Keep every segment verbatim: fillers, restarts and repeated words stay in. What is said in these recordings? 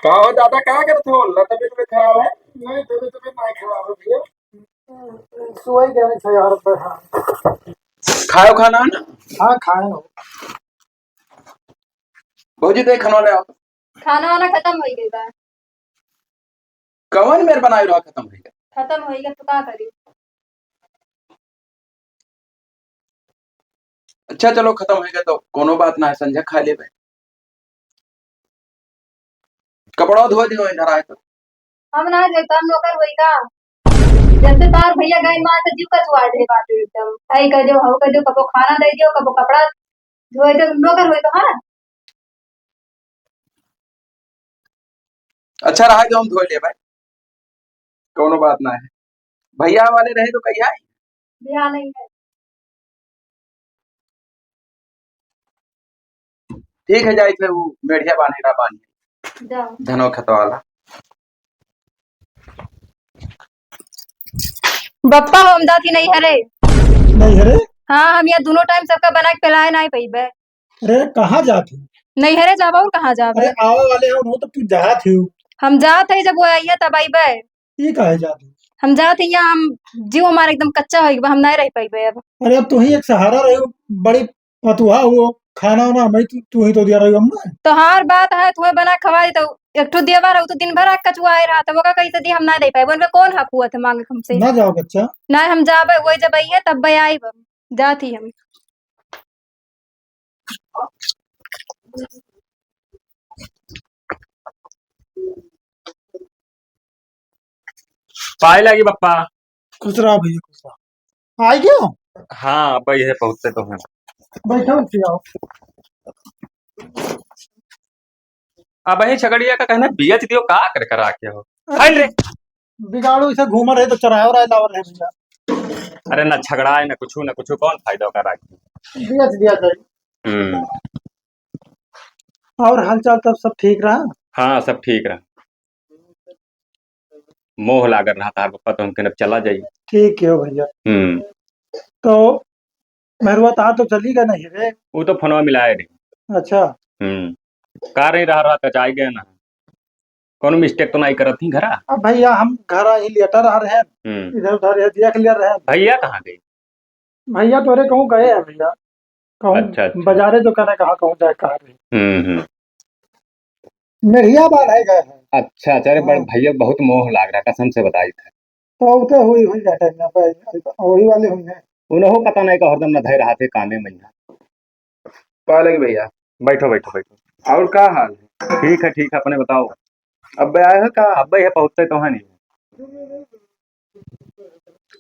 का हो दादा, का करत हो? ना तबीयत में खराब है? नहीं, तबीयत में नहीं खराब है भैया। सोई गए थे यार, हाँ। खायो खाना है ना? हाँ, खाए हो। भौजी, दे खाना ले आओ। खाना वाना खत्म हो गई बा। कवन मेर बनाए रहा खत्म हो गया? खत्म हो गया तो का करी? अच्छा, चलो, खत्म हो गया तो कोनो बात ना है, संझा खा लेबे। कपड़ा धो दियो इधर आए तो। हम ना जाए, हम नौकर होई का? जब से तार भैया गए मार तो जीव कचुआ दे बात एकदम। ऐ कर दो, हो कर दो, कबो खाना दे दियो, कबो कपड़ा धोए दो, नौकर होई तो, हाँ। अच्छा रहा जो हम धोए लेबे, कोनो बात ना है। भैया वाले रहे तो कहिया आई? भैया नहीं है। ठीक है, जाई थे वो मेढ़िया बांधे रहा बांधे। जाओ। धनो खतवाला। बप्पा हो, हम जाती नहीं हरे। नहीं हरे? हाँ, हम यहाँ दोनों टाइम सबका बना के पिलाए नहीं पइबे। अरे, कहाँ जात हो? नहीं हरे जाबा और कहाँ जाबे? अरे, आवे वाले हो, वो तो तू जात हो। हम जात है, जब वो आइए तब आइबे। ये काहे जात हो? हम जात है यहाँ, हम जीव हमारा एकदम कच्चा हो गया, हम नहीं रह पइबे अब। अरे, अब तू ही एक सहारा रहे हो, बड़ी पतुहा हो, खाना वाना हमें तू, तू ही तो दिया रही हो हमने। तोहार बात है, तुम्हें बना खवाई तो एक ठो देवर है, तो दिन भर आके कचुआए रहा, तब ओका कैसे दी हम ना दे पाए, उनका कौन हक हुआ था मांगे हमसे? ना जाओ बच्चा। ना हम जाबे, वही जब आइए तब बे आइब, जात ही हम। पाए लागी बप्पा। खुश रहा भैया, खुश रहा। आ गयो? हाँ, अब ये पहुँचते तो हैं। बैठो, उठ आओ। अब यही छगड़िया का कहना, बियच दियो, का कर करा के हो? अरे, हट रे। बिगाड़ू इसे घूम रहे तो चराए और आए लावल है भैया। अरे, ना छगड़ाए, ना कुछ, ना कुछ, कौन फायदा का राखी? बियच दिया जाए। हम्म। और हालचाल तब सब ठीक रहा? हाँ, सब ठीक रहा। मोह लागल रहा तार पप्पा, तो हम कहने अब चला जाई। ठीक है भैया। हम्म। तो मेहरुआ तार तो चली गए नहीं रे? वो तो फोनवा मिलाए रही। अच्छा। हम्म। का नहीं रहा, रहा तो जाए गए ना। कौनो mistake तो नहीं करत ही घरा? अब भैया हम घरा ही लेटा रह रहे हैं, हम्म। इधर उधर ये देख लिया रहे हैं। भैया कहाँ गए? भैया तोरे कहूँ गए हैं भैया, कहूँ अच्छा, अच्छा। बाजारे तो कहना कहाँ कहूँ जाए कहाँ रहे। हम्म, हम्म। मेढ़िया बांधे गए हैं। अच्छा, अच्छा, अरे बड़ हाँ। भैया बहुत मोह लाग रहा, कसम से बताई था। तो उते हुई, हुई जाते हैं, वही वाले हुई हैं। उन्हों पता नहीं का हरदम न धै रहा थे कामे में यहाँ। पालक भैया। बैठो, बैठो, बैठो। और का हाल है? ठीक है, ठीक है, अपने बताओ। अब आए हो का? अब ये पहुँचते तो है नहीं।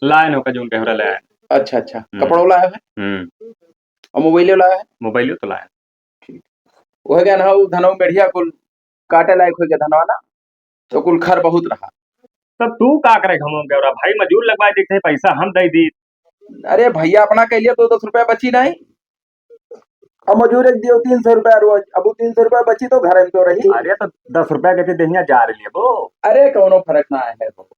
लाइन हो का जून के हमरा ले आए। अच्छा, अच्छा। हम्म। कपड़ों लाए है? हम्म। और मोबाइलो लाए है? मोबाइलो तो लाए। ठीक। वह क्या ना, वो धनवा मेढ़िया कुल काटे लायक हो गया धनवा ना, तो कुल खर बहुत रहा। तब तू का करे घमो के, और भाई मजूर लगवाए देते हैं, पैसा हम दे दी। अरे भैया, अपना के लिए तो दस रुपया बची नहीं, अब मजूर एक दियो तीन सौ रुपया रोज, अब वो तीन सौ रुपया बची तो घर में तो रही। अरे तो दस रुपया के देहिया जा रही है वो। अरे कौनो फर्क ना है वो,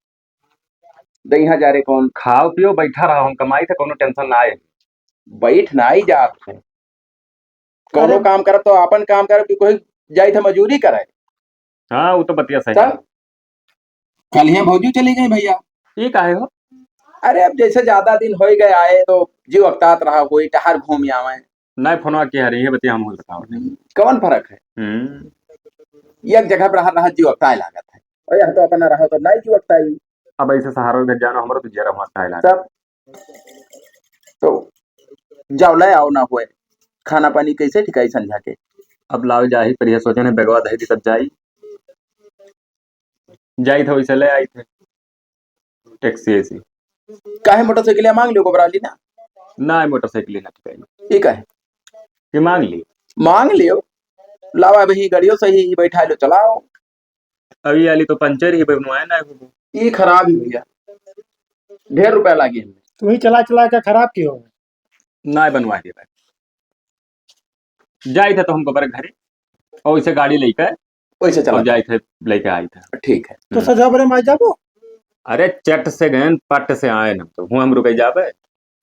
देहिया जा रहे कौन। खाओ पियो बैठा रहा, हम कमाई थे, कौनो tension ना आए। बैठ ना आई जात है, कौनो अरे काम करब तो अपन काम करब कि कोई जाई थे मजूरी करे। हाँ, वो तो बतिया सही तब? है। कल ही भौजी चली गई भैया। ये काहे हो? अरे अब जैसे ज्यादा दिन हो गए आए तो जीव अकतात रहा, कोई टहर घूम आवे। नहीं फोनवा किया रही है, बतिया हम बताओ। कौन फर्क है? हम्म। एक जगह पर रहा, रहा जीव अकताए लागत है, और यहाँ तो अपना रहा तो नहीं जीव अकताई। अब ऐसे सहारों में जानो, हमारा तो जरा हुआ अकताए लागत। तब तो जाओ ले आओ ना हुए, खाना पानी कैसे ठिकाई संझा के? अब लाओ जाही परिया सोचे ने बेगवा दही दी तब जाई। जाई थे वैसे ले आई थे टैक्सी ऐसी। काहे मोटरसाइकिल मांग लियो, घबरा ली ना। ना मोटरसाइकिल ना ठिकाई। ये काहे? ये मांग ली। मांग लियो। लावा भाई गाड़ियों सही ही बैठा लो चलाओ। अभी आली तो पंचर ही बनवाए ना। ये खराब ही भैया। ढेर रुपया लागी हमें। तू ही चला चला के खराब की हो। ना बनवा दे भाई। जाई थे तो हमको बड़े घरे और इसे गाड़ी लेके वैसे चला और जाई थे लेके आई थे। ठीक है। तो हम्म। सजा बरे माई जाबो? अरे चट से गए पट से आए न तो हूँ हम रुके जाबे।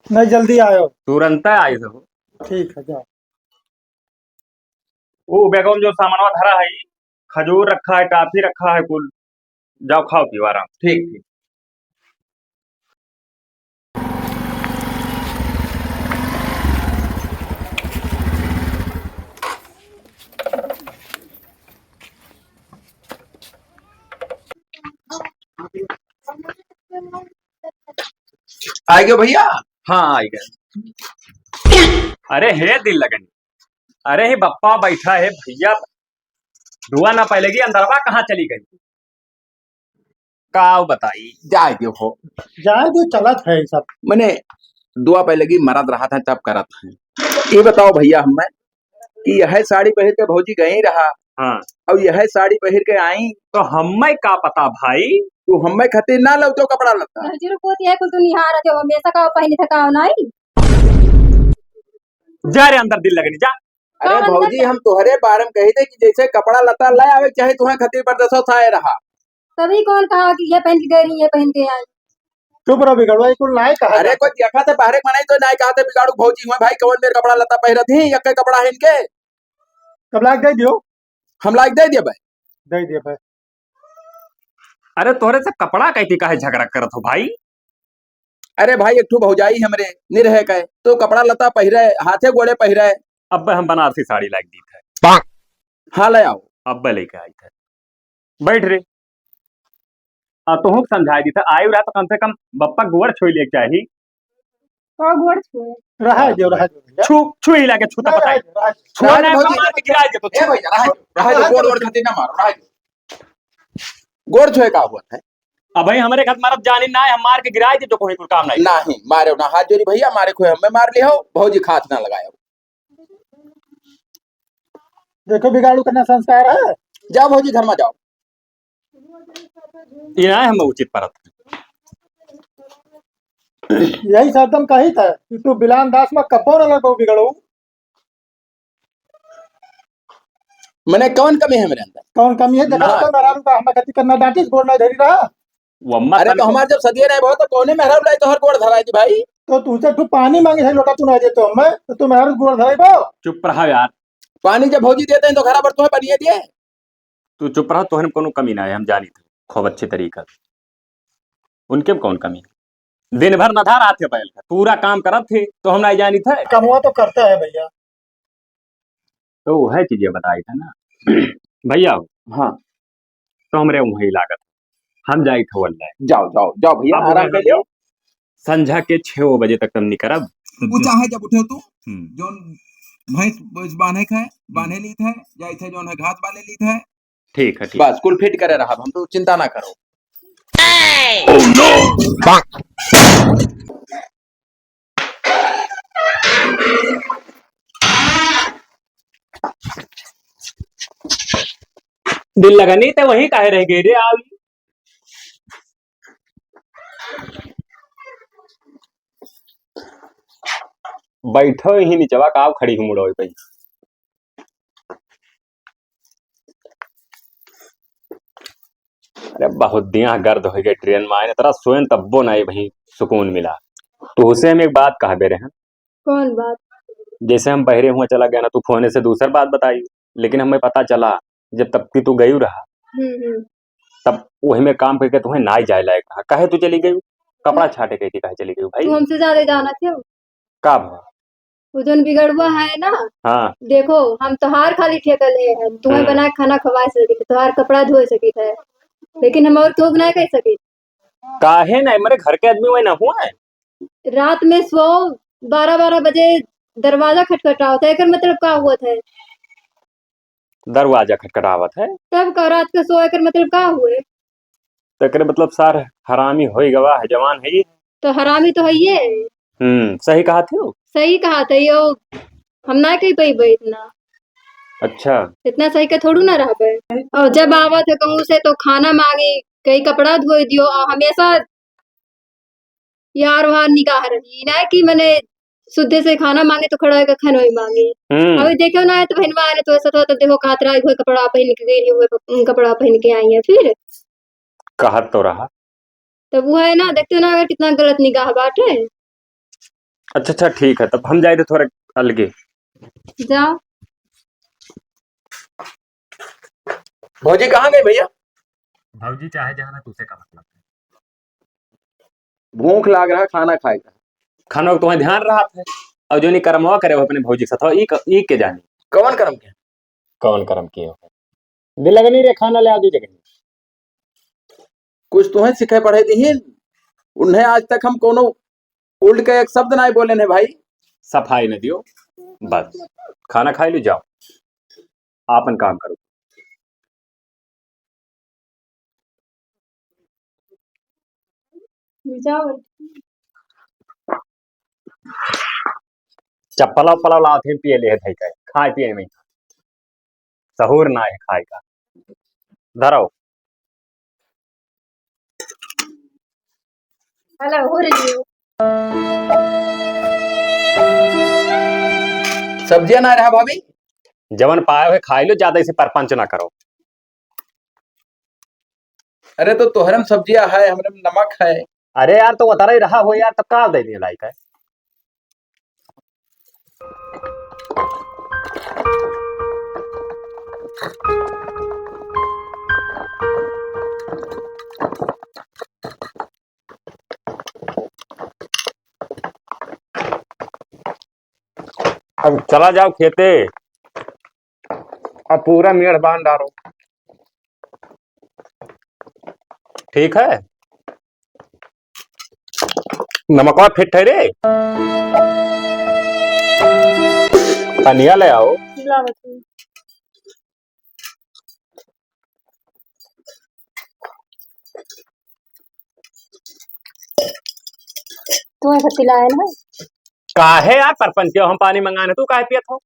नहीं जल्दी आयो। तुरंत आई थे। ठीक है जाओ। वो बैगवा में जो सामानवा धरा है खजूर रखा है, टॉफी रखा है कुल। जाओ खाओ पियो आराम। ठीक, ठीक। आइ गयो भइया? हाँ, आइ गए। अरे हे दिल लगन, अरे हे बप्पा बैठा है भइया, दुआ ना पइलगी, अंदरवा कहाँ चली गई? काव बताई, जाए दो हो। जाए दो, चलत है ई सब। मने दुआ पइलगी मरत रहत है, तब करत है। ई बताओ भइया, हम्मे कि यहै साड़ी पहिर के भौजी गई रहा, हाँ। अउर यहै साड़ी पहिर के आई। तो हम्मे का पता भाई? तू हम्मे खातिर ना लउटो कपड़ा लत्ता। भौजी रुको, ये कुल तू निहार जो हमेशा का पहिनी थकाव नाई। जा रे अंदर दिल लगनी, जा। अरे कौन भौजी, अंदर? हम तोहरे बारे में कही थे कि जैसे कपड़ा लत्ता ले आवे, चाहे तुहे खातिर परदेसो से आए रहा। तभी कौन कहा कि ये पहन के गई रही, ये पहन के आई? चुप रहो बिगड़ुआ, ये कुल नाई कहा अरे जाता। कोई देखा थे बाहरे के मनाई तो नाई कहा थे बिगाड़ू भौजी हुए भाई, कौन मेर कपड़ा लत्ता पहिरत ही, यक्के कपड़ा है इनके। कब लाग दे दियो? हम लाग दे दिए भाई। दे दिए भाई। अरे तोहरे से कपड़ा कहती काहे झगड़ा करत हो भाई? अरे भाई, एक ठो भौजाई हमरे निरहे के, तो कपड़ा लत्ता पहिरे, हाथे गोड़े पहिरे। अब हम बनारसी साड़ी लाग दी थे। हाँ, ले आओ। अब लेके आई थे। बैठ रे। आ, तोहूँ के समझाई दी थे, आयु रहा तो कम से कम बप्पा गोड़ छुई लेके चाही। का गोड़ छुए? रहा दो, रहा दो भैया। छू, छुई लागे, छू तो रहा बताई। दो, रहा दो। छुआ रहा दो ना, भौजी। मार के गिराई दे तो छुआ। ए भैया, रहा दो, रहा दो, गोड़, गोड़ खातिर ना मारो, रहा दो। गोड़ छुए का हुआ है? अब भाई हमरे घर मारब जानी ना है, हम मार के गिराई दे तो कोई कुल काम नहीं। नहीं, मारे ना, हाथ जोड़ी भैया, मारे कोई हमें मार लियो, भौजी खात ना लगायो। देखो बिगाड़ू कितना संस्कार है। जाओ भौजी घर में जाओ। ये ना है हम उचित परत। यही सब तुम कही था कि तू बिलान दास में कब्बो न लगो बिगड़ो। मने कौन कमी है मेरे अंदर? कौन कमी है? देखो हाँ। तो मेहरारू का हमें गति करना डांटिस, गोड़ नहीं धरी रहा। वो अम्मा अरे तन तो को हमार जब सदिये नहीं बहुत तो कौने मेहरारू लाई तो हर गोड़ धराई थी भाई? तो तुझसे तू पानी मांगे है, लोटा तू नहीं देते हमें, तो तू मेहरारू गोड़ धराई बो? चुप रहा यार। पानी जब भौजी देते हैं तो घरा पर तुम्हें बनिए दिए। तू चुप रहा, तोहरे में कोनो कमी ना है, हम जानी थे खूब अच्छे तरीका से। उनके में कौन कमी? दिन भर नधा रहा थे बैल का, पूरा काम करत थे, तो हम नहीं जानी थे। कमवा तो करता है भैया। तो वह चीजें बताई थे ना। भैया हो। हाँ। तो हमरे वहीं लागत। हम जाई थे वल्ले। जाओ, जाओ, जाओ भैया, अब आराम वह कर लियो। संझा के छह बजे तक तम निकरब। वो चाहे जब उठे तू, हम्म। जौन भैंस, भैंस बांधे के है, बांधे ली थे, जाई थे जौन है घास बांधे ली थे। ठीक है, ठीक। बस, कुल फिट करे रहब, हम तो चिंता ना करो। Oh no! दिल लगनी तो वहीं काहे रह गई रे, आओ। बैठो ही निचवा, का खड़ी हूँ मुड़ो पे। अरे बहुत दिया गर्द हो गए ट्रेन में आए, तरा सोएन तब्बो ना भाई सुकून मिला। तो उसे हम एक बात कह दे रहे हैं। कौन बात? जैसे हम बहरे हुआ चला गया ना, तू फोन से दूसर बात बताई, लेकिन हमें पता चला जब तब की तू गई रहा, हम्म, हम्म। तब वही में काम करके तुम्हें ना ही जाए लायक रहा, काहे तू चली गई? कपड़ा हम्म। छाटे गई थी, काहे चली गई भाई? तू हमसे ज्यादा जाना क्यों? का भा? वो जौन बिगड़ुआ है ना, हाँ। देखो, हम तोहार खाली ठेका ले हैं, तुम्हें हम्म। बना के खाना खवा सकी, तोहार कपड़ा धो सकी है, लेकिन हम और क्यों ना कह सकी? काहे ना, मेरे घर के आदमी वही ना हुआ है। रात में सौ, बारह बारह बजे दरवाजा खटखटावत है, एकर मतलब का हुआ था? दरवाजा खटखटावत है। तब का रात के सौ एकर मतलब का हुए? तो एकरे मतलब सार हरामी होई गवा है, जवान है ये। तो हरामी तो है ये। हम्म, सही कहा थे वो। सही कहा थे यो, हम ना कही पाई इतना। अच्छा। इतना सही का थोड़ू ना रहबे। और जब आवा थे कहूँ से तो खाना मांगे, कहीं कपड़ा धोए दियो, और हमेशा यार वहाँ निगाह रही ना कि मने शुद्ध से खाना मांगे तो खड़ा होकर खाना ही मांगे। हम्म। अभी देखो ना तो बहनवा आने तो ऐसा तो, तो देखो कातरा हुए कपड़ा पहन के गई हुए कपड़ा पहन के आई है फिर। कहत तो रहा। तब वो है ना, देखते हो ना अगर कितना गलत निगाह बाटे। अच्छा, अच्छा, ठीक है, तब हम जाए थे थोड़ा अलगे। जाओ। भौजी कहाँ गई भैया? भौजी चाहे जहाँ ना, तुझसे का मतलब है? भूख लाग रहा, खाना खाए का। खाना का तुम्हें ध्यान रहत है, और जो नहीं करमवा करे हो अपने भौजी के साथ, ई क-, ई के जानी। कौन करम के? कौन करम के हो? दिल लगनी रे, खाना ले आ दू जगह। कुछ तुम्हें सिखाए पढ़ाई दीहिन, उन्हें आज तक हम कोनो उल्ट के एक शब्द नाहीं बोले हैं भाई। सफाई न दियो, बस खाना खाई लो, जाओ आपन काम करो। जाओ। चप्पला उप्पला लावत हैं, पिए ले है धई का, खाए पिए में सहूर ना है खाए का। धरो। हेलो, हो रही हो? सब्जियां ना रहा भाभी? जवन पाए हुए खाई लो, ज्यादा इसे परपंच ना करो। अरे तो तोहरे में सब्जियां है, हमरे में नमक है। अरे यार, तो उतरा ही रहा हो यार, तब का दे दिए लाइक है? अब चला जाओ खेते, अब पूरा मेड़ बांध डालो, ठीक है? नमकवा फिट है रे, पनिया ले आओ। तू ऐसा पिलाए ना। काहे यार, परपंच हो, हम पानी मंगाने, तू काहे पियत हो?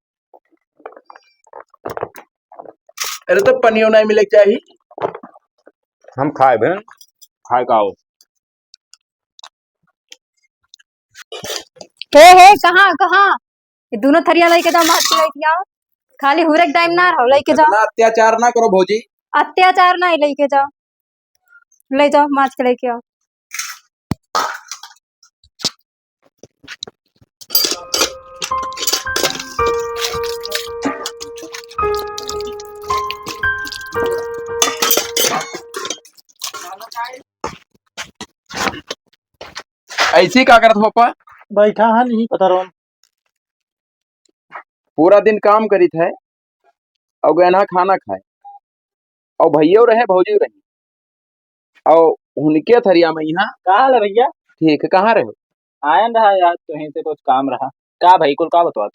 अरे तो पनियो नहीं मिले के चाही। हम खाए बहन, खाए का हो। हे, हे, कहाँ, कहाँ? ये दोनों थरिया लेके जाओ, मार के लेके आओ। खाली हुरे के टाइम ना रहो, लेके जाओ। इतना अत्याचार ना करो भौजी। अत्याचार ना है, लेके जाओ, ले जाओ, मार के लेके आओ। ऐसी का करत हो पप्पा? बैठा है, नहीं पता रहो। पूरा दिन काम करित है और गहना खाना खाए, और भैया रहे, भौजी रही, और उनके थरिया में यहाँ। का हाल है भैया? ठीक है, कहाँ रहे हो? आयन रहा यार, तुहीं से कुछ काम रहा। का भाई, कुल का बतवात?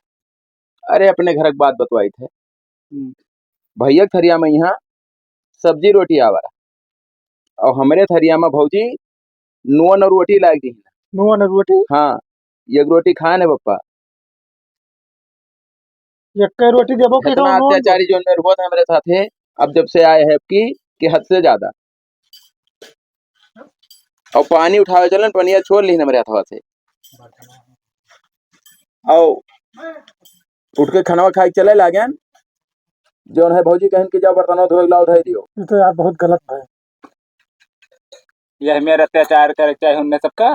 अरे, अपने घर की बात बतवाई थे। हम्म। भैया के थरिया में यहाँ सब्जी रोटी आवा रहा, और हमरे थरिया में भौजी नुआ न रोटी लाग दी। नुआ न रोटी? हाँ, एक रोटी खाए ने पप्पा। एक रोटी देबो के इतना खाओ, नुआ अत्याचारी जोन मेरे हुआ था हमरे साथे, अब जब से आए हैं आपकी कि हद से ज्यादा। और पानी उठावे चलन, पनिया छोड़ ली हमरे हथवा से। और उठ के खाना खाए के चले लागेन, जोन है भौजी कहन कि जाओ बर्तनवा धोए लाओ, धोए दियो। ये तो यार बहुत गलत है। यह मेरा अत्याचार करे के चाहे उनने सबका।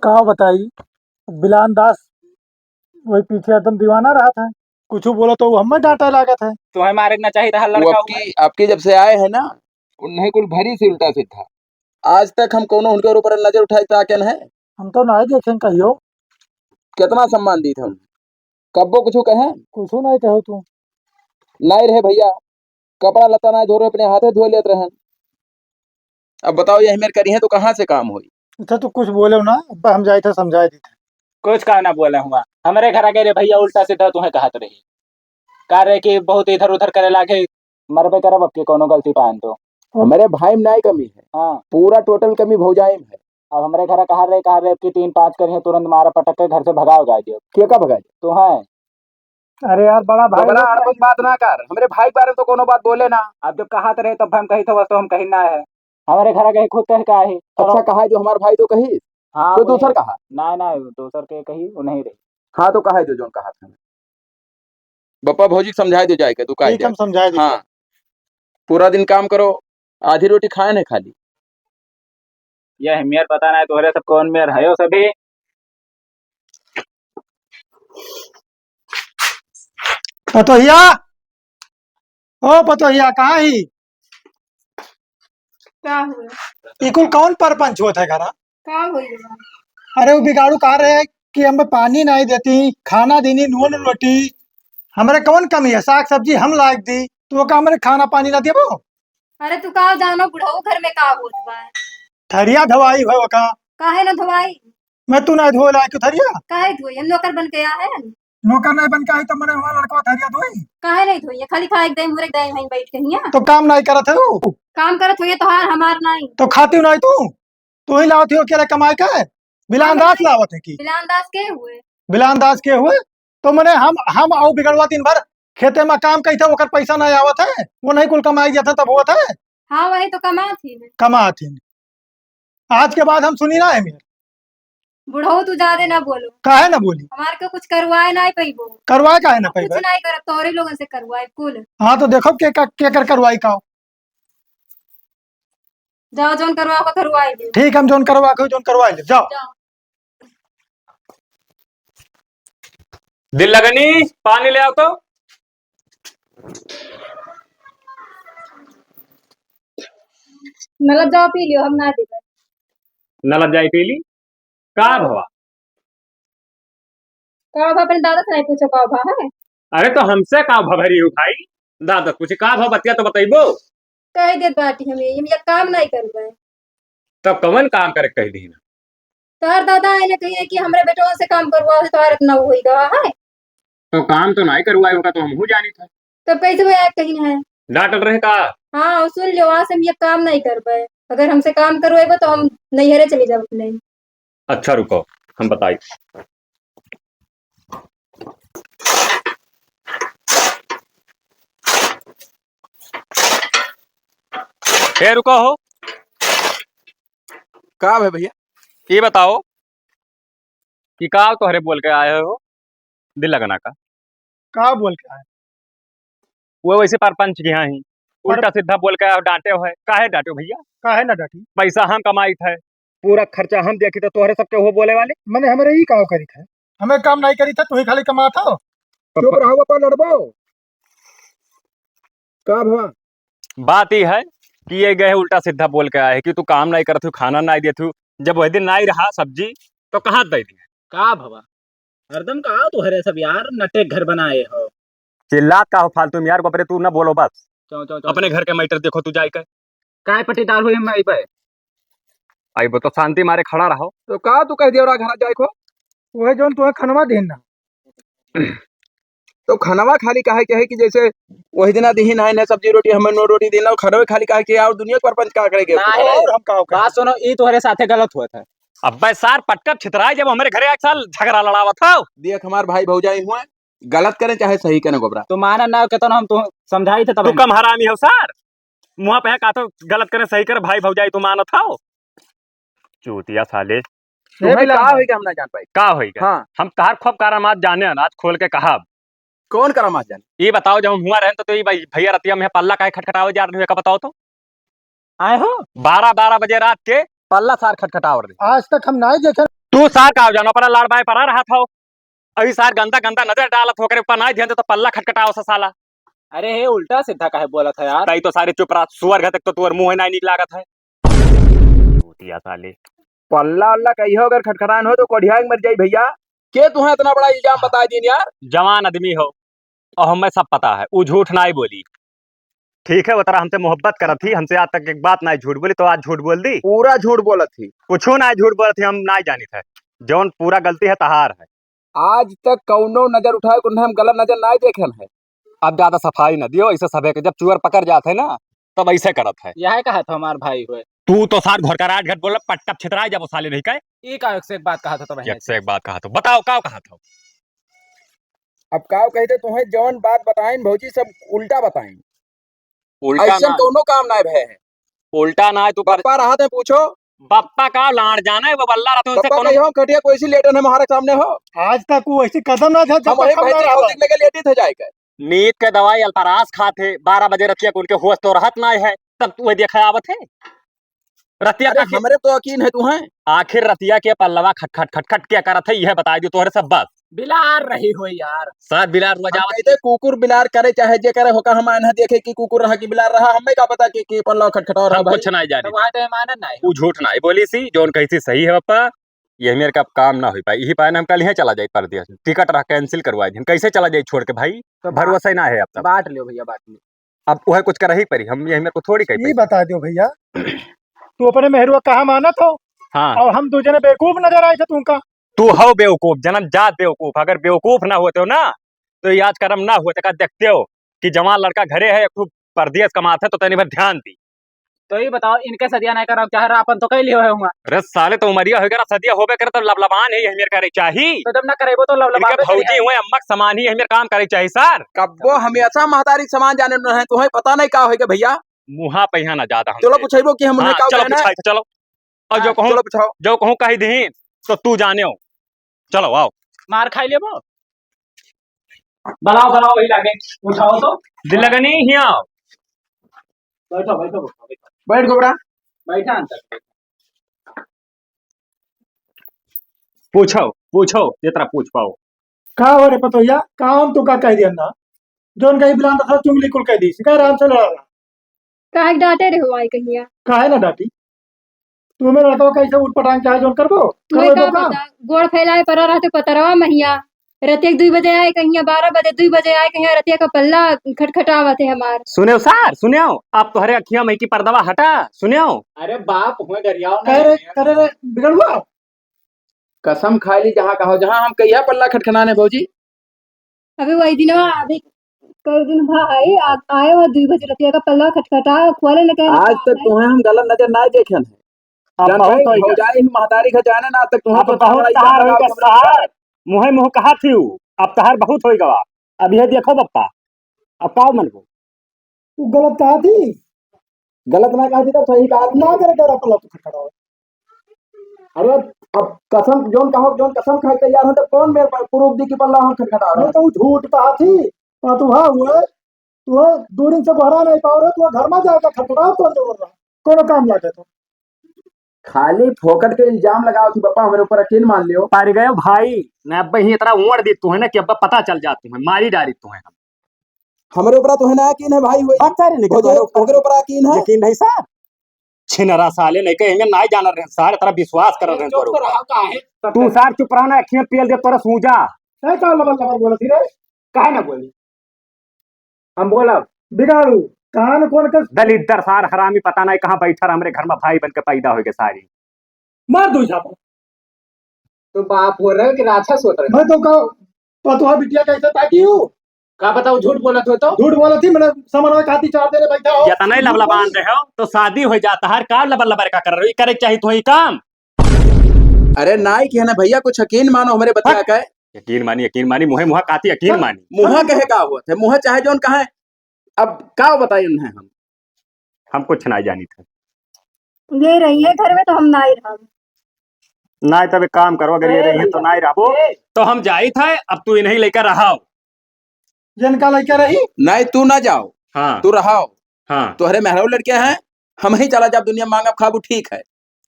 का बताई, बिलान दास वही पीछे एकदम दीवाना रहत है, कुछ बोलो तो वो हमें डांटे लागत है। तुम्हें मारे के ना चाहिए था वो लड़का हुआ। आपकी, आपकी जब से आए हैं ना, उन्हें कुल भरी से उल्टा सीधा। आज तक हम कोनो उनके ऊपर नजर उठाए ताकन है? हम तो नहीं देखें कहियो। कितना सम्मान दी थे हम, कब्बो कुछ कहे? कुछ नहीं कहो तू। नहीं रहे भैया, कपड़ा लत्ता ना धो रहे, अपने हाथे धो लेत रहन। अब बताओ, यही मेर करी है तो कहाँ से काम होई? अच्छा, तू कुछ बोले ना, अब हम जाए थे समझाए दी थे। कुछ का ना बोले हुआ, हमरे घर आके रे भैया उल्टा सीधा तुम्हें कहत रही, का रे कि बहुत इधर उधर करे लागे, मरबे करब अब के कोनो गलती पाएन तो। हमरे भाई में नाई कमी है। हाँ। पूरा total कमी भौजाई में है। अब हमरे घर कहा रहे, कहा रहे कि तीन पांच करिए, तुरंत मारा पटक के घर से भगाओ गा दियो। के का भगाए? तो है। अरे यार, बड़ा भाई बड़ा लोग अड़बन बात ना कर, हमरे भाई के बारे में तो कोनो बात बोले ना। अब जब कहा रहे तब हम कही थे, बस तो हम कही ना है। हमरे घर के खुद कह का है। अच्छा, कहा जो हमार भाई तो कही, हाँ, तो वो दूसर नहीं। कहा? ना, ना, दूसर के कही, वो नहीं रही। हाँ, तो कहा जो जोन कहा था। बप्पा भौजी के समझाए दे जाए के, तू काहे ठीक, दे? हम समझाए दे। हाँ, पूरा दिन काम करो, आधी रोटी खाए नहीं खाली। यह मेर पता नहीं तोहरे सब कौन मेर हयो सभी। अतोहिया, ओ पतोहिया, कहाँ ही? का हुआ? ई कुल कौन परपंच होत है घरा? का होई बा? अरे, वो बिगाड़ू कहा रहे कि हमें पानी नहीं देती, खाना देनी, नून रोटी, हमरे कौन कमी है? साग सब्जी हम लायक दी, तू का हमरे खाना पानी ना देबो? अरे, तू का जानो बुढ़ऊ घर में का होत बा? थरिया धोवाई हो का? काहे ना धोवाई? मैं तू ना धोए लायक थरिया? काहे धोई? हम नौकर बन के आए हैं। नौकर नहीं बन के आई तो मने हमारा लड़का थरिया धोई? काहे नहीं धोई? खाली खाए के दे, मुरे के दे, वहीं बैठ के हिया। तो काम नहीं करत है वो? काम करत होइए तोहार, हमार नहीं। तो खाती नहीं तू? तू ही लावत हो अकेले कमाए के? बिलान दास लावत है की? बिलान दास के हुए? बिलान दास के हुए? तो मने हम, हम आऊ बिगड़वा दिन भर खेते में काम कही था, ओकर पैसा नहीं आवत है, वो नहीं कुल कमाई जाता तब होत है। हाँ, वही तो कमात ही है। कमात ही। आज के बाद हम सुनी ना है मेर। बुढ़ऊ, तू ज्यादा ना बोलो। काहे ना बोली? हमार के कुछ करवाए ना पइबो। करवाए काहे ना कुछ पइबे? नहीं करब, तोहरे लोगन से करवाए कुल। हाँ, तो देखो के का, के कर करवाई का। जाओ, जौन करवा के करवाए ले। ठीक, हम जौन करवा के, जौन करवाए ले, जाओ। जाओ। दिल लगनी, पानी ले आओ तो। नलब जाओ पी लियो, हम ना देबे। नलब जाई पी ली? का भवा? का भवा, अपने दादा से नहीं पूछो का भवा है? अरे तो हमसे का भभरी हो भाई? दादा से पूछे का भवा, बतिया तो बतइबो। कह देत बाटी हमें, ये काम नहीं करबे। तब कवन काम करे कह दी ना? तोहर दादा आए ने कहिए कि हमरे बेटवा से काम करवाओ, तोहर इतना होई गवा है। तो काम तो नहीं करवाए होगा, तो हमहू जानी था। तब कैसे वो आए कहीं है? डांटल रहे का? हाँ, सुन लियो, आज से हम ये काम नहीं करबे। अगर हमसे काम करवाएबो तो हम नैहरे चली जाब अपने। अच्छा रुको, हम बताई। ए, रुको हो। का है भैया? ये बताओ कि का तोहरे बोल के आए हो दिल लगना का? का बोल के आए? वो वैसे परपंच के यहाँ ही पर उल्टा सीधा बोल के आओ, डांटे हो है। काहे डांटे हो भैया? काहे ना डांटी? पैसा हम कमाई थे, पूरा खर्चा हम देखी थे, तोहरे सबके हो बोले वाले। मने हमरे ही काव करी थे? हमें काम नहीं करी थे, तू ही खाली कमात हो। चुप रहो, अपन लड़बो। का भवा? बात ई है कि ये गए उल्टा सीधा बोल के आए कि तू काम नहीं करत हो, खाना नहीं देत हो। जब वही दिन नहीं रहा सब्जी, तो कहाँ दे दिए? का भवा? हरदम का तोहरे सब यार नटे घर बनाए हो। चिल्लात का हो फालतू में यार, को अपने तू ना बोलो बस। चौ, चौ, चौ, अपने चौ। घर के मैटर देखो तू जाए के। काय पट्टीदार हुई हम अइबे? अइबो तो शांति मारे खड़ा रहो। तो का तू कह दियो रा घर जाए को? वह जौन तुम्हें खनवा देन ना। तो खनवा खाली काहे के है कि जैसे वही दिना दिहिन है ना सब्जी रोटी, हमें नौ रोटी देना, खनवे खाली काहे के और दुनिया के परपंच का करेगे? ना है। और हम का करें? बात सुनो, ई तोहरे साथे गलत हुआ था। अब्बे सार पटकब छितराए, जब हमरे घरे एक साल झगड़ा लड़ावत हो। देख हमार भाई भौजाई हुए, गलत करें चाहे सही करें गोबरा। तू माना ना के तो हम तू समझाई थे तब तू हम कम हरामी हो सार। मुँह पे है का तो गलत करें सही करें, भाई भौजाई तू मानत हो। चूतिया साले। ए तुम्हें बिलान का भाई। होई के हम ना जान पाई। का होई के? हाँ। हम तहार खूब करामात जाने हैं, आज खोल के कहब। कौन करामात जाने? ये बताओ, जब हम हुआ रहन तो, तो ये भाई, भैया रतिया में पल्ला काहे खटखटावे जा रहे हो, का बताओ तो? आए हो? बारह, बारह बजे रात के पल्ला सार खटखटावे रहे। आज तक हम नाई देखे। तू सार का जानो, अपना लाड़ बाय परा रहा था। अभी सार गंदा गंदा नजर डालत हो, ओकरे ऊपर नाई ध्यान दे तो पल्ला खटखटाओ सा साला। अरे हे, उल्टा सीधा काहे बोलत है यार? तई तो सारे चुप रहा, सुअर घर तक तो तोर मुंह नाई निक लागत है। चूतिया साले। पल्ला उल्ला कहियो अगर खटखटान हो तो कोढ़िया के मर जाई भैया। के तुहें इतना बड़ा इल्जाम बता दीन यार? जवान आदमी हो, और हमें सब पता है, ऊ झूठ नाई बोली। ठीक है, वो तरह हमसे मोहब्बत करत थी, हमसे आज तक एक बात नाई झूठ बोली, तो आज झूठ बोल दी? पूरा झूठ बोलत थी। कुछो नाई झूठ बोलत थी, हम नाई जानित है, जौन पूरा गलती है तहार है। आज तक कौनो नजर उठाए को हम गलत नजर नाई देखन है। अब ज्यादा सफाई न दियो, ऐसे सभे के जब चुअर पकड़ जात है ना, तब ऐसे करत है। यह कहा था हमार भाई हुए। तू तो सार घर का राजघाट बोल, पट्टप छितराए जब साले नहीं कहे। ई का एक से एक बात कहा था तब एक से एक बात कहा था, बताओ का कहा था? अब का कहते तुम्हें जौन बात बताइन भौजी सब उल्टा बताइन। उल्टा ऐसन ना। कौनो काम ना भय है। उल्टा ना है तू कर बप्पा रहा थे पूछो। बप्पा का लाड़ जाना है, वो बल्ला रहते उनसे बप्पा कोनो कहियो खटिया कोई सी लेटन है हमारे सामने हो। आज तक वो ऐसी कदम ना था जब हम वही तक हम ना भैंसी रहा। खोदिक लेके लेटी थे जाए के। नींद के दवाई अल्परास खात है, बारह बजे रतिया को उनके होश तो रहत ना है, तब तू वही देखा आवत है। रतिया अरे, का के हमरे तो यकीन है तू हैं। आखिर रतिया के पल्लवा खटखट खटखट क्या करत है, यह बताई दियो तोहरे सब बस। बिलार रही हो यार। सार बिलार हुआ हम जावत। कहते कुकुर बिलार करे चाहे जे करे, होका हम आना देखे कि कुकुर रहा कि बिलार रहा, हमें का पता कि, कि पल्ला खटखटा रहा हम भाई। कुछ नहीं जाने। तो वहाँ तो मानन नहीं। वो झूठ नहीं बोली सी, जौन कही सी सही है पप्पा। ये मेरे का काम ना हो पाई, यही पाए ना हम कल यहाँ चला जाए परदेस, टिकट रहा cancel करवा दी, हम कैसे चला जाए छोड़ के भाई? तो भरोसा ही ना है अब तक। बांट लियो भैया, बांट लियो। अब वह कुछ कर ही परी, हम यही मेरे को थोड़ी कही ये पाई। बता दियो भैया, तू अपने मेहरुआ कहाँ मानत हो? हाँ। और हम दू जने बेवकूफ नजर आए थे तुमका? तू हो बेवकूफ, जन्मजात बेवकूफ। अगर बेवकूफ ना होते हो ना, तो ये आज कर्म ना होते। का देखते हो कि जवान लड़का घरे है, एक ठो परदेस कमात है, तो तनी भर ध्यान दी। तो ये बताओ, इनके सदिया नहीं कराओ, चाहे अपन तो कई लियो है हुआ। अरे साले, तो उमरिया हो गया, सदिया होबे करे, तो लबलबान है, यही मेरे करे चाही। तो जब ना करेबो, तो लबलबान इनके भौजी हुए, अम्मा के समान ही, यही मेरे काम करे चाही, सर। कब्बो हमेशा महतारी के समान जाने न है, तुम्हें पता नहीं का होइगा भैया। मुहा पे यहाँ ना ज्यादा हम चलो से। पूछेबो कि हम हाँ, उन्हें का चलो कहना है? पूछाई, चलो। और जो हाँ, कहूँ, चलो पूछाओ। जो कहूँ कही दीन, तो तू जाने हो। चलो, आओ। मार खाई लेबो। बुलाओ, बुलाओ, वही लागे। उठाओ तो। दिल लगनी, हिया आओ। बैठो, बैठो, बैठो, बैठो। बैठ गोबरा। बैठा अंदर। पूछो, पूछो, जितना पूछ पाओ। का हो रे पतोहिया, काम तो का कह दिया ना? जौन कहीं बुलान था, चुंगली कुल कह दी। शिकायत आराम से लड़ा रहा। काहे के डांटे रहे हो आई कहिया? काहे ना डांटी? तू मेरे लड़का कैसे उठ पटांग चाहे जौन करबो? मैं करबो का तो का? बता, गोड़ फैलाए पड़ा रहते पतरवा महिया। रतिया के दुई बजे आए कहिया, बारह बजे, दुई बजे आए कहिया, रतिया का पल्ला खटखटावत है हमार। सुनेव सार, सुनेव, अब तोहरे अखिया में की पर्दवा हटा, सुनेव। अरे बाप, हुए गरियाओ ना। करे, करे रे, बिगड़ुआ। कसम खाई ली जहाँ कहो, जहाँ हम कहिया पल्ला खटखटाने भौजी। अबे वही दिनवा, अभी कई दिन भा आई, आ, आए हुआ दुई बजे रतिया का पल्ला खटखटा, खोले न कहे आज तक तुम्हें हम गलत नजर ना देखे हैं। अब जान बहुत भाई, होइगा। भौजाई ही महतारी का जाने ना, आज तक तुम्हें अब पता बहुत नहीं तार लगा होइगा हमरे सार। मुहे मुँह कहा थी उ, अब तहार बहुत होइगा। अब ये देखो बप्पा, अब का मन को? तू गलत कहा थी? गलत ना कहा थी तो सही कहा थी। ना करे, करे पल्ला तू खटखटाओ। अरे, अब कसम, जौन कहो, जौन कसम खाए तैयार हो, तो कौन मेरे पर proof दी कि पल्ला हम खटखटा रहे? नहीं तो वो झूठ कहा थी, पर तू हाँ हुए, तू है, दो दिन से बहरा नहीं पाओ रहे, तू घर में जाके खटखटाओ, कौन जरूर रहा, कोनो काम लागे तो। खाली फोकट के इल्जाम लगाओ थी, पापा, हमारे ऊपर यकीन मान लियो। पारी गयो भाई, न अब ही इतना उमड़ दी तू है ना कि अब पता चल जा तू है, मारी डारी तू है हम। हमरे ऊपर तो है ना यकीन है भाई, वही। बात सारी नहीं ओकरे, करता, ओकरे ऊपर यकीन है। यकीन नहीं सार। छिनरा साले नहीं कहे, हमें नाई जाना रहे सार, तेरा विश्वास कर रहे चुप तोरे तो ऊपर। रहा, काहे? तू सार चुप रहा ना, अखियां पेल दे तोरा सूजा। नहीं, का लबर लबर बोलत ही रे? काहे ना बोली? हम बोलब। बिगाड़ू, कान कौन कर? दलिद्दर सार हरामी, पता नहीं कहाँ बैठा रहा, हमरे घर में भाई बन के पैदा होइगा सारी। मार दो झापड़। तो बाप हो रहे हो कि राक्षस हो रहे हो? मैं तो का पतोहा बिटिया कैसे ताकी हूँ? का बताओ, झूठ बोलत हो तो? झूठ बोलत ही, मैंने समनवा खाती चार देने बैठा हो। इतना ही लबला बांध रहे हो, तो शादी हो जाता है, का लबर लबर का कर रहे हो? ये करे के चाहिए तो ही काम। अरे नाई किहे ना भैया, कुछ यकीन मानो हमरे बतिया का। यकीन मानी, यकीन मानी, मुहे मुहा काती यकीन मानी। मुहा कहे का होत है? मुहा चाहे जौन कहे, अब का बताई उन्हें हम? हम कुछ ना जानी थे। ये रही है घर में तो हम ना ही रहब। ना तब एक काम करो, अगर ये रही है तो ना ही रहबो। तो हम जाई थे, अब तू इन्हीं लेकर रहाओ। जिनका लेकर रही? नहीं, तू ना जाओ। हाँ। तू रहाओ। हाँ। तोहरे मेहरारू लड़के हैं, हम ही चला जाब दुनिया मांगब खाबू, ठीक है।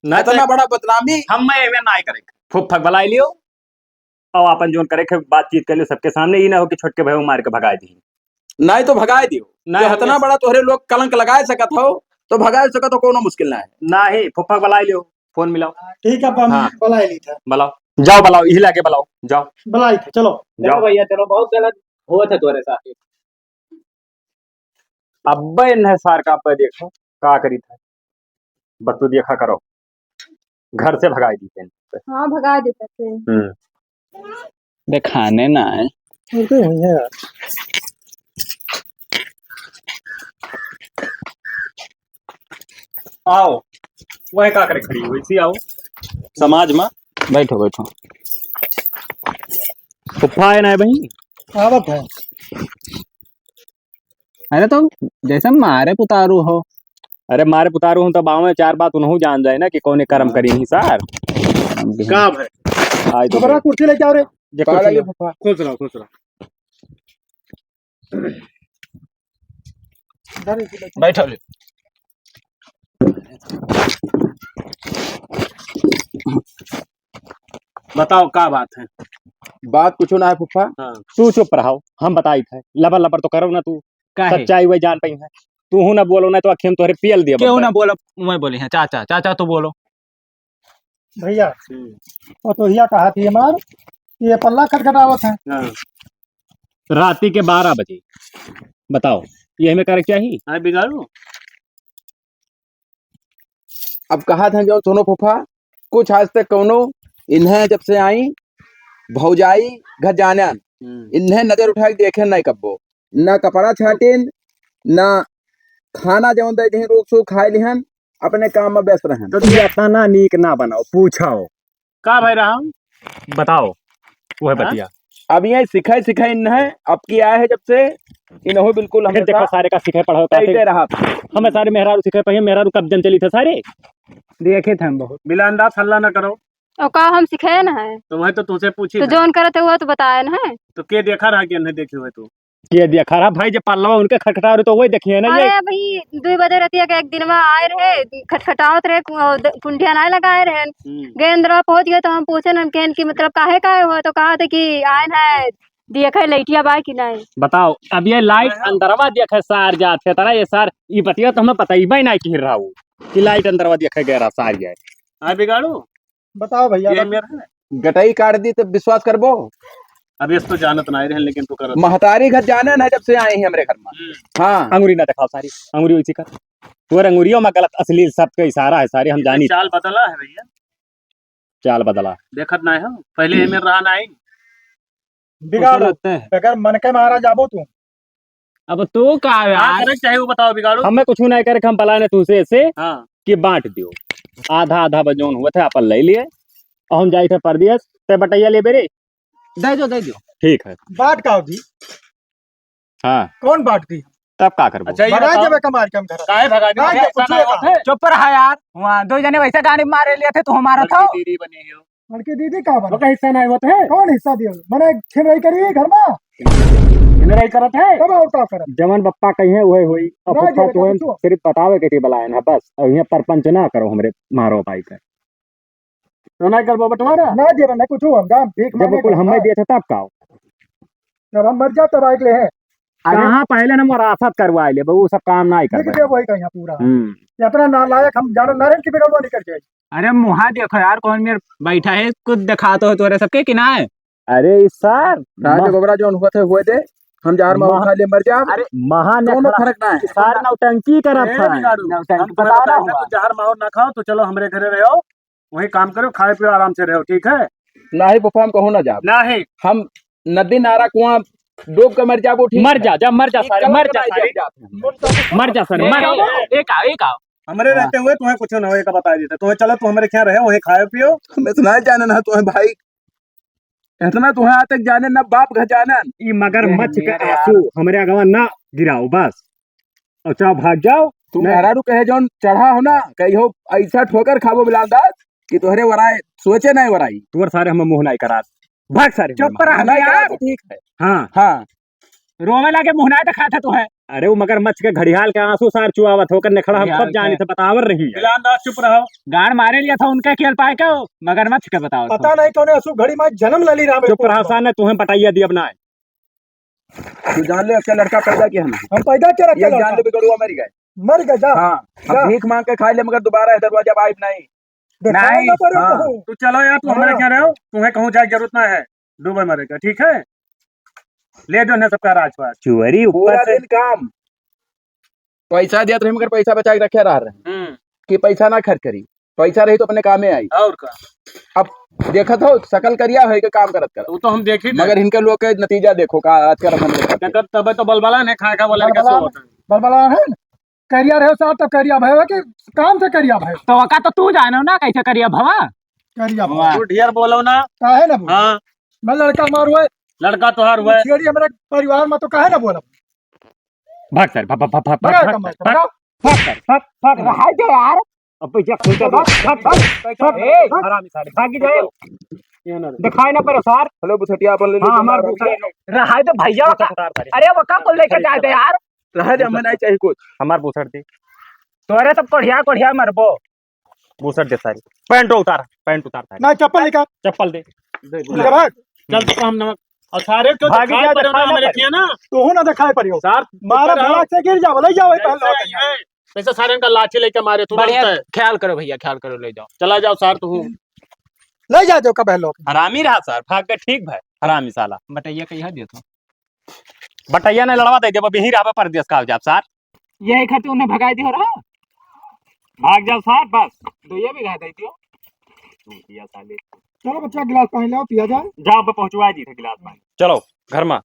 ना इतना तो बड़ा बदनामी। हम मैं एमे ना करे। फुफ्फक बुलाई लियो। और आपन जोन करे के बातचीत कर लियो सबके सामने, ई ना हो कि छोटके भाई मार के भगाए दी। नहीं तो भगाए दियो। नहीं, जो इतना बड़ा तोहरे लोग कलंक लगाए सकत हो, तो भगाए सकत हो, कोनो मुश्किल ना है। नहीं, फुफ्फक बुलाई लियो, फोन मिलाओ। ठीक है, अब हम हाँ। बुलाई ली था। बुलाओ, जाओ बुलाओ, यही लाके बुलाओ, जाओ। बुलाई था, चलो। जाओ। चलो भैया, चलो, बहुत गलत हुआ था तोहरे साथ। अब्बे इन्हें सार का अब्बे देखो, का करी था। बस तू देखा करो, घर से भगाई दी थे। हाँ, भगाई देता थे। हम्म। देखाने ना है। अरे हुई है यार। आओ, वह का करे खड़ी हुई थी, आओ। समाज में। बैठो, बैठो। फुफ्फा है ना भाई? आवत है। अरे तो जैसे मारे पुतारू हो। अरे मारे पुतारू हो तो बावे चार बात उन्हों जान जाए ना कि कौने कर्म करी ही सार। का भाई? आज तो बड़ा कुर्सी लेके आओ रे। जे कुर्सी ला। खुश रहो, खुश रहो। बैठो ले। बताओ का बात है? बात कुछो ना है फूफा। हाँ। तू चुप रहो, हम बताइत है। लबर लबर तो करो ना तू। काहे? सच्चाई वही जान पइहैं। तू हूँ ना बोलो ना तो अखियन तोहरे पियल दिया केहू बब्बर। ना बोलो, मैं बोली है चाचा, चाचा तो बोलो। भैया, हम्म। पतोहिया कहा थी हमार, ये पल्ला खटखटावत है। हाँ। राती के बारह बजे, बताओ, ये हमें करे के चाही? हाँ, बिगाड़ू। अब कहा था जो सुनो फूफा, कुछ आज तक कौनो इन्हें जब से आई भौजाई घर जाने आन, हम्म। इन्हें नजर उठा के देखे नहीं कब्बो, ना कपड़ा छाटिन, ना खाना जौन दे दही रोक सो खाए लिहन, अपने काम में व्यस्त रहन। तो तू इतना नीक ना बनाओ, पूछाओ। का भाई राम? बताओ, वह हाँ? बतिया। अब ये सिखाई सिखाई इन्हें, अब की आए है जब से, इन्हों बिल्कुल फिर हमेशा देखो सारे का सिखाई पढ़ाओ का कैसे फिर। रहा। हमें सारे मेहरारू सिखाई पढ़े, मेहरारू कब जन चली थे सारे। देखे थे हम बहुत। बिलांदाज हल्ला ना करो। और का हम सिखाए ना है? तो वही तो तुमसे पूछी तो था। जौन करत है वो तो बताए ना है। तो के देखा रहा कि इन्हें देखे हुए तू? के देखा रहा भाई, जे पल्लवा उनके खटखटा रहे तो वही देखिए ना ये। अरे भाई, दो बजे रतिया के एक दिन में आए रहे, खटखटावत रहे, कु-, द-, कुंडिया नाय लगाए रहे। हम्म। गए अंदरवा पहुंच गए तो हम पूछे न केन कि मतलब काहे काहे हुआ, तो कहा थे कि आए ना देखे लइटिया बा कि नहीं। बताओ, अब ये लाइट हाँ। अंदरवा देखे सार जात है, तरा ये सार, ये बतिया तो हमें पता ही भाई ना कि रहा वो, कि लाइट अंदरवा देखे गए रहा सार जाए। हाँ बिगाड़ू, बताओ भैया, ये बत- मेरा है। गटई काट दी तब विश्वास करबो? अब ये तो जानत ना रहे, लेकिन तू करत। महतारी घर जाने ना जब से आए हैं हमरे घर में। हम्म। हाँ। अंगुरी ना दिखाओ सारी, अंगुरी वैसी कर। तोर अंगुरियों में गलत अश्लील शब्द का इशारा है सारे, हम जानी। चाल बदला है भैया। चाल बदला। देखत ना हो, पहले एमे रहा ना आई। बिगाड़ो, लगते हैं। बगैर मन के मारा जाबो तू। अब तू का का यार? करे के चाही वो बताओ बिगाड़ू। हमें कुछ नहीं करे, हम बलाए ना तुझसे ऐसे हाँ। कि बांट दियो। आधा आधा बजौन हुआ था अपन ले लिए और हम जाए थे परदेश, ते बटैया ले बेरे। दे दो, दे दो। ठीक है। बांट का होगी? हाँ। कौन बांट दी? तब का करबो? अच्छा, ये भगा बताओ। देबे कमार के हम घर। काहे भगा देबे? काहे ऐसा कुछ ना होता है। चुप रहा यार। वहाँ दो जने वैसे गाड़ी मारे लिए थे, तू हमारा था। बड़की दीदी बनी हो। बड़की दीदी का बना? ओकर हिस्सा नहीं होत है। कौन हिस्सा दियो? मने छिनराई करी घर में? छिनराई करत है। तब और का करत? जवन बप्पा कही है, वही होई। अब ना फुफा देबे तो ना हम कुछो। सिर्फ बतावे के थी बलायन है बस। अब यहाँ परपंच ना करो हमरे मारो भाई के। तो नहीं करबो बंटवारा? ना देबे ना कुछो, हम जान भीख जब मांगे कुल करब हमें ना। दिए थे तब का हो? जब हम मर जाब तब आइके ले हैं। अरे कहाँ पहले ना विरासत करवाए ले, वो सब काम ना ही लिख करवाए। दे वही कहीं पूरा। हम्म। इतना नालायक हम जानो ना रहे कि बिगड़वा निकल जाए। अरे मुहा देखो यार, कौन मेर बैठा है, कुछ दिखा तो तोरे सबके कि ना है? अरे इस सार, राज मह- गोबरा जौन हुआ थे हुए दे, हम जहर माहौर मह- खा ले मर जाब। अरे महा ने कौनो खड़ा- फर्क ना है। सार नौटंकी करत ए, है। बिगाड़ू, नौटंकी हम तुम्हें बताओ ना बताई था, हुआ। तू जहर माहौर ना खाओ, तो चलो हमरे घरे रहो, वही काम करो, खाए पियो, आराम से रहो, ठीक है? नाही फूफा, हम कहूँ ना जाब। नाही। हम नदी नारा कुआं डूब के मर जाबो, ठीक मर है? जा, जा, मर जा एक सारे, कलम मर के जा नाही सारे। जाब जात हम। मर जा सारे, ए, मर। ए, ए, ए, का, ए, का? हमरे हाँ। रहते हुए तुम्हें कुछ ना हो, एक बता देते तुम्हें, चलो तुम हमरे क्या रहे, वही खाए पियो। हम इतना जाने ना तुम्हें भाई, इतना तुम्हें आज तक जाने ना बाप घर जाने। ई मगरमच्छ के आंसू हमरे अगवा ना गिराओ बस। और चाहो भाग जाओ। तू नहीं। मेहरारू कहे जौन चढ़ा हो ना, कहियो ऐसा ठोकर खाबो बिलांदाज कि तोहरे वराए सोचे नहीं वराई। तोर सारे हमें मुंह नहीं करात। भाग सारे चुप हमें। रह नहीं यार। करात, ठीक है। हाँ। हाँ। रोवे लागे मुंह नहीं दिखाता तू है। अरे वो मगरमच्छ के घड़ियाल के आंसू सार चुआवत होकर निखड़ा हम घड़ियाल सब जानी के। थे बतावर रही है। बिलांदाज चुप रहो। गाड़ मारे लिया था उनका खेल पाए के मगरमच्छ के बताओ। पता नहीं कौन असु घड़ी में जन्म लली राम चुप रहो सार ने तुम्हें पटाइया दिया बनाए। तू जान ले, अच्छा लड़का पैदा किया ना। हम पैदा किया रखे ये लड़का। जान ले, बिगड़ुआ मर गए। मर गए, जा। हाँ, हम जा। भीख मांग के खा ले, मगर दोबारा इधर जब आए नहीं। दिखाई नहीं। ना पड़े हाँ। कहूँ। तू चलो यार, तू हमारे हाँ। क्या रहे हो? तुम्हें कहूँ जाए जरूरत ना है, डूबे मरेगा, ठीक है? ले जो है सबका राजपाट। चोरी ऊपर पूरा से। दिन काम, पैसा देत रही, मगर पैसा बचा के रखे रह रहे। हम्म। कि पैसा ना खर्च करी, पैसा रही तो अपने कामे आई। और का? अब देखत हो, शकल करिया है के काम करत करत। वो तो हम देखी थे। मगर इनके लोग के नतीजा देखो का आजकल हम लोग करते। तब तो बलबला ने खा खा बोले बलबला, कैसे होता है? बलबला है ना? करिया रहे साहब, तो करिया भय हो कि काम से करिया भय? तो ओका तो तू जानो ना कैसे करिया भवा। करिया भवा। तू ढेर बोलो ना। काहे ना बोलो? हाँ। मैं लड़का मार हुए। लड़का तोहार हुए। छेड़ी हमारे परिवार में तो काहे ना बोला? भाग सर, भाग, भाग, भाग, भाग, भगा भाग, कमाल, भाग, भगा। भाग सर, भाग, भाग, रहा दे यार। अब भैया खुल के भाग, भाग, भाग, भाग, ए, भाग। हरामी साले, भागी जाए। ये ना दे। दिखाई ना पड़े सर। हेलो, बुसटिया अपन ले ले, हाँ, हमार बुसट। रहा दे भैया, बुसट उतार सारे। अरे वो का को लेके जाए थे यार? रहा दे, हमें नहीं चाहिए कुछ। हमार बुसट दे। तोरे सब कोढ़िया, कोढ़िया मरबो। बुसट दे सारी। पैंट उतार, पैंट उतार सारी। ना, चप्पल निकाल। चप्पल दे। दे, दे। निकाल भाग। चल, तू हम नमक। और सारे को भागी दिखाई जा, पड़ो ना दिखाई ना हमारे पड़ो। किया ना। तू ना दिखाई पड़ियो। सार, मारा ऊपर आओ। भड़ाक से गिर जाओ, ले जाओ, वही पहले कैसे आई है? कैसे सारे इनका लाठी लेके मारे, तू बढ़िया, डरता है। ख्याल करो भैया, ख्याल करो, ले जाओ। चला जाओ सार, तू। ले जा दो का बहलो। हरामी रहा सार, भाग के ठीक भाई, हरामी साला। बटैया कहिया देत हो? बटैया ने लड़वा दे देबो, यहीं रहबे परदेस का जाब सार। यही खातिर उन्हें भगाई दियो रहा। भाग जाओ सार, बस। दो ये भी गा दे दियो। चूतिया साले। चलो बच्चा, गिलास पानी लाओ, पिया जाए। जाओ, बे पहुंचवा दी थे गिलास पानी। चलो, घर में।